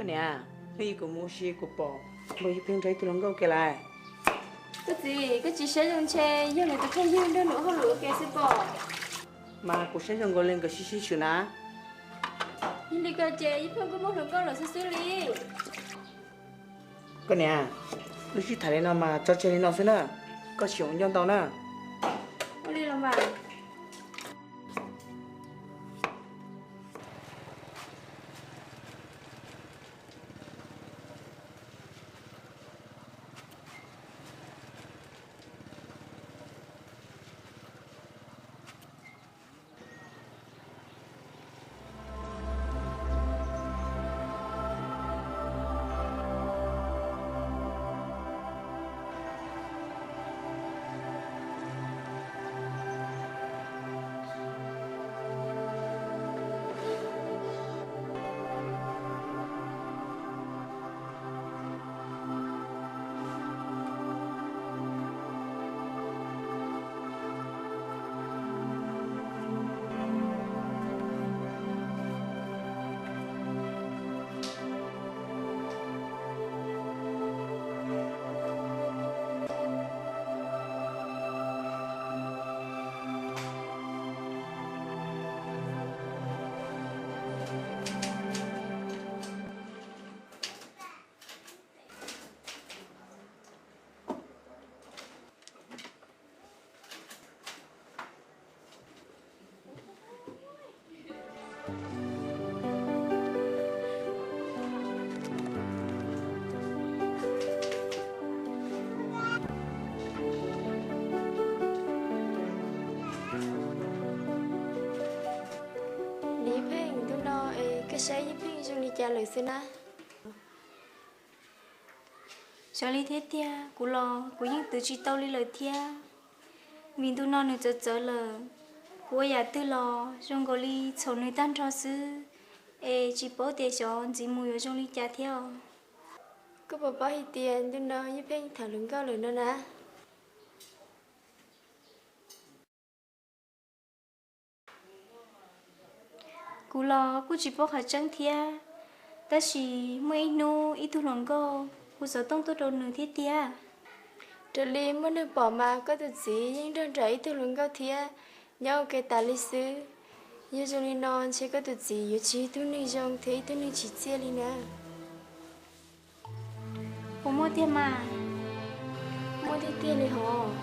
Niam, hnub ib kuv mus ua si kuv pom npawg Yij Pheej nrog ib tug hluas nkauj ua ke lawm. Koj txiv, koj tsis saib zoo ntshe yog nws tus phooj ywg nrog nws ua hauj lwm ua ke xwb pob. Mas kuv saib zoo nkaus li nkawd sib sib swm na. Yog li ko ces Yij Pheej kuj muaj hluas nkauj lawm xwb xwb li. Koj niam, wb sib tham li no mas tso tseg li no xwb na, koj tsis txhob nco ntau na. Ua li los mas. Yij Pheej, ntu no es koj saib Yij Pheej zoo li cas lawm xwb na? Xyov li thiab tiag, kuv los kuv yeej twv tsis tau li lawm thiab. Vim ntu no nws txawv txawv lawm, kuv ua yam twg los zoo nkaus li txhaum nws tag nrho xwb, es tsis paub tias xyov ntxiv mus yuav zoo li cas thiab os. Koj puas paub hais tias ntu no Yij Pheej tham hluas nkauj lawm no na? Kuv los kuj tsis paub qhov tseeb thiab, tab sis muaj ib hnub ib tug hluas nkauj hu xov tooj tuaj rau nws thiab tiag. Raws li muaj neeg pom mas koj tus txiv yeej nrog nraim ib tug hluas nkauj thiab nyob ua ke tas li xwb. Yog zoo li no ntshe koj tus txiv yuav tsis yog ib tug neeg zoo thiab ib tug neeg tsim txiaj li na. Puas muaj tiag mas? Muaj tiag tiag li hos.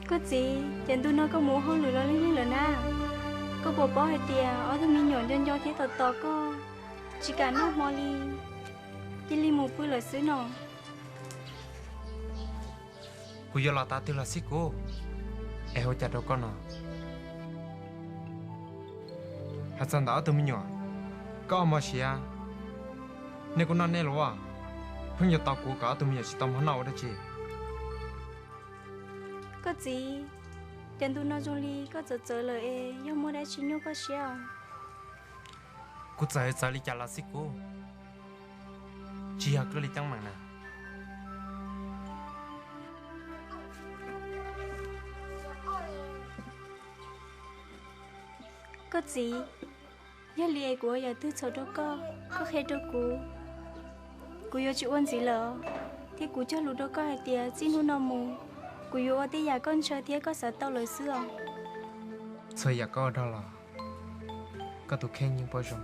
Koj txiv, cas ntu no koj mus ua hauj lwm los leej leej lawm na? Koj puas paub hais tias ob tug me nyuam nco nco thiab tos tos koj, tsis kam noj hmo li, cia li mus pw lawm xwb no. Kuv yuav los tav twg los xij kuv, es ua cas rau koj no? Hais txog ntawm ob tug me nyuam, koj ua mov siav, nej kuj noj nej los as, pheej yuav tos kuv kom ob tug me nyuam tsis tau mov noj ua dab tsi? Koj txiv, cas ntu no zoo li koj txawv txawv lawm es yog muaj dab tsi nyuaj koj siab os? Kuv txawv txawv li cas los xij kuv, tsis yog koj li teeb meem na. Koj txiv, yog li es kuv ua yam twg txhaum rau koj, koj qhia rau kuv, kuv yuav tsis ua ntxiv lawm, thiab kuv cog lus rau koj hais tias txij hnub no mus, kuv yuav ua tej yam koj ntshaw thiab koj xav tau lawm xwb os. Txhua yam koj ua rog los, koj tus kheej yeej pom zoo,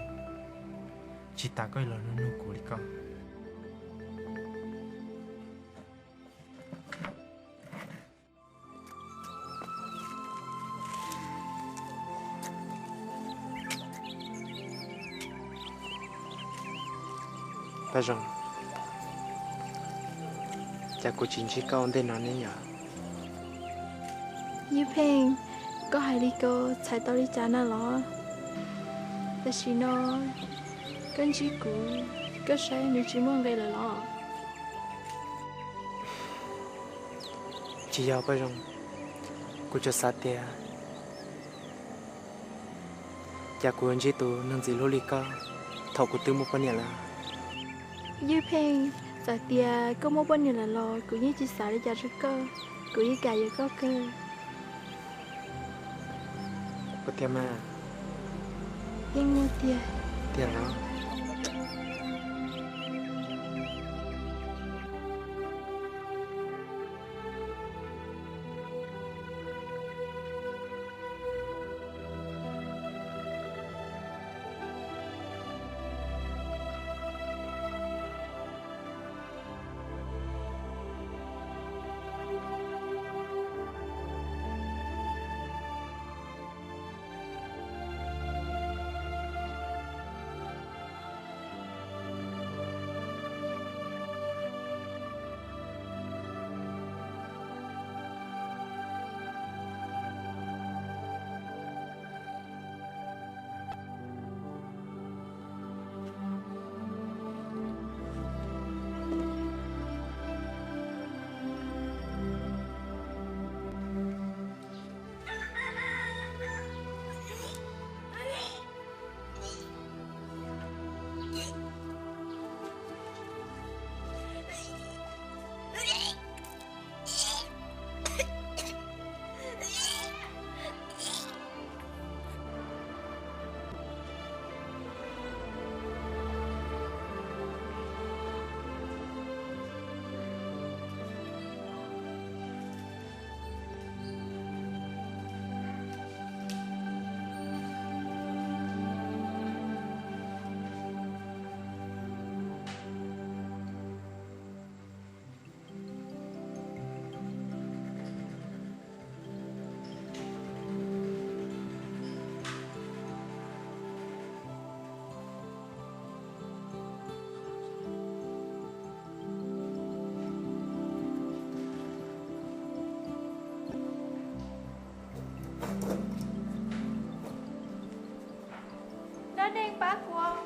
tsis tas koj yuav los nug nug kuv li koj. Paj Zoo, cas kuv tsis ntsib koj ua ntej no ne yom? Yij Pheej, koj hais li ko txhais tau li cas na los? Tam sim no koj ntsib kuv, koj saib nws tsis muaj nqe lawm los? Tsis yog Paj Zoo, kuv tsuas xav tias cas kuv yuav ntsib tus neeg ntxim hlub li koj thaum kuv twb muaj poj niam lawm. Yij Pheej, Txawm tias koj muaj poj niam lawm los kuv yeej tsis xav li cas rau koj, kuv yeej kam yuav koj kawg. Ua tiag mas. Yeej muaj tiag. Tiag los? Dab Neeg pab kuv.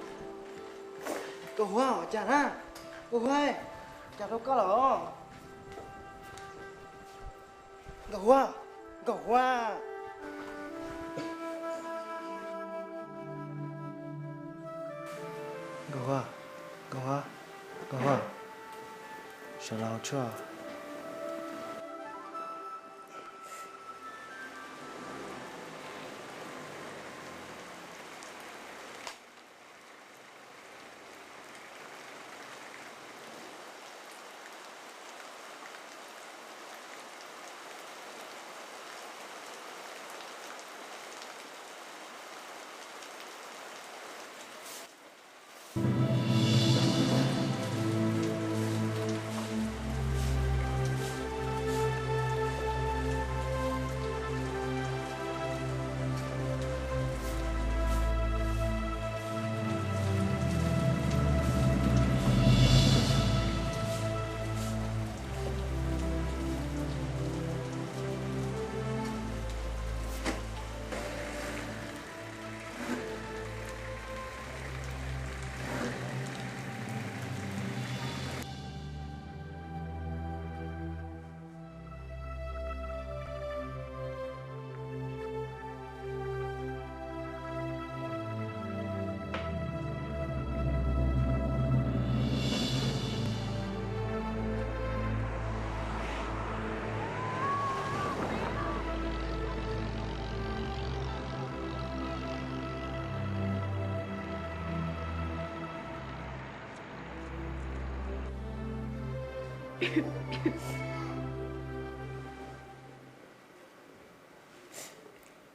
Nkauj Huab, cas na? Nkauj Huab, cas rau koj los? Nkauj Huab, Nkauj Huab. Nkauj Huab, Nkauj Huab, Nkauj Huab, sawv los haus tshuaj.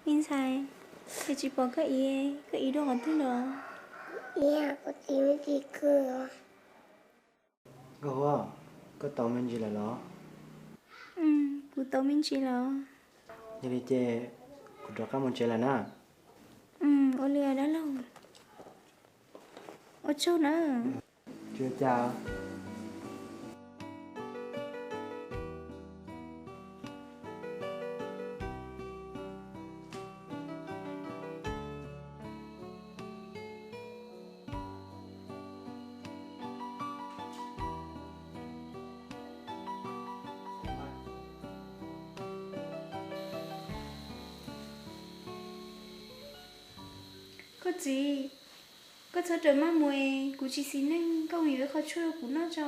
Me ntxhais, es tsis pom koj ib, koj ib dua qhov twg los? Ib, kuv txiv me ntsis kawg. Nkauj Huab, koj tau me ntsis lawm los? Kuv tau me ntsis lawm. Yog li ces kuv rov qab mus tsev lawm na. Ua li dab laug. Ua tsaug na. Tsis ua cas. Koj txiv, koj txhob rawm maj mus es kuv tsis xis neej, koj mus yuav ib qho tshuaj rau kuv noj tso.